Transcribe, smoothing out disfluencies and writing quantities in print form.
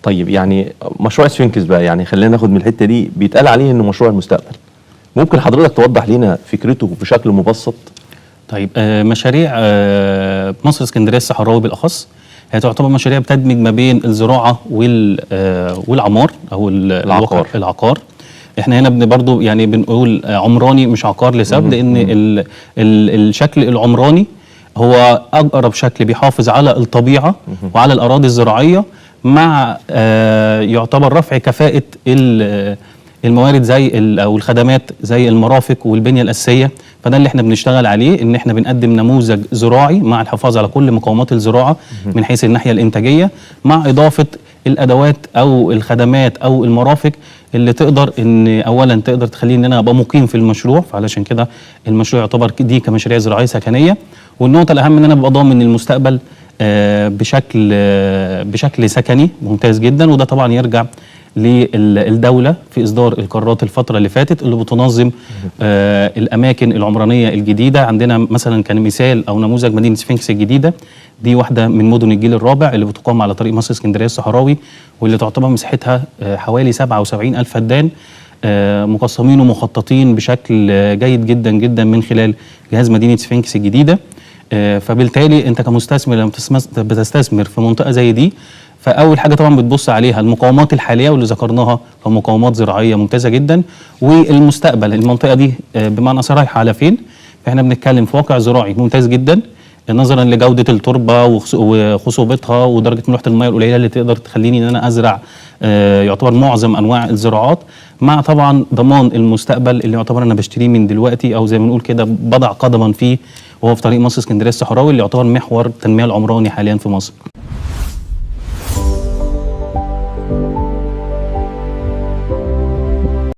طيب يعني مشروع سفينكس بقى، يعني خلينا ناخد من الحتة دي، بيتقال عليه انه مشروع المستقبل. ممكن حضرتك توضح لنا فكرته بشكل مبسط؟ طيب مشاريع مصر اسكندرية الصحراوي بالاخص هي تعتبر مشاريع بتدمج ما بين الزراعة والعمار او العقار. العقار. احنا هنا برضو يعني بنقول عمراني مش عقار، لسبب لان ال ال الشكل العمراني هو اقرب شكل بيحافظ على الطبيعة وعلى الاراضي الزراعية، مع يعتبر رفع كفاءة الموارد زي او الخدمات زي المرافق والبنية الاساسية. فده اللي احنا بنشتغل عليه، ان احنا بنقدم نموذج زراعي مع الحفاظ على كل مقومات الزراعة من حيث الناحية الانتاجية، مع اضافه الادوات او الخدمات او المرافق اللي تقدر ان اولا تقدر تخليني ان انا ابقى مقيم في المشروع. فعلشان كده المشروع يعتبر دي كمشاريع زراعية سكنية. والنقطة الاهم ان انا ببقى ضامن المستقبل بشكل سكني ممتاز جدا. وده طبعا يرجع للدولة في إصدار القرارات الفترة اللي فاتت اللي بتنظم الأماكن العمرانية الجديدة. عندنا مثلا كان مثال أو نموذج مدينة سفينكس الجديدة، دي واحدة من مدن الجيل الرابع اللي بتقام على طريق مصر اسكندرية الصحراوي، واللي تعتبر مساحتها حوالي 77 ألف فدان، مقسمين ومخططين بشكل جيد جدا جدا من خلال جهاز مدينة سفينكس الجديدة. فبالتالي انت كمستثمر لما بتستثمر في منطقة زي دي، فاول حاجة طبعا بتبص عليها المقاومات الحالية واللي ذكرناها كمقاومات زراعية ممتازة جدا، والمستقبل المنطقة دي بمعنى اصح رايحة على فين. فاحنا بنتكلم في واقع زراعي ممتاز جدا نظرا لجوده التربة وخصوبتها ودرجة ملوحه المية القليلة اللي تقدر تخليني ان انا ازرع يعتبر معظم انواع الزراعات، مع طبعا ضمان المستقبل اللي يعتبر انا بشتريه من دلوقتي، او زي ما بنقول كده بضع قدما فيه، وهو في طريق مصر اسكندرية الصحراوي اللي يعتبر محور التنمية العمراني حاليا في مصر.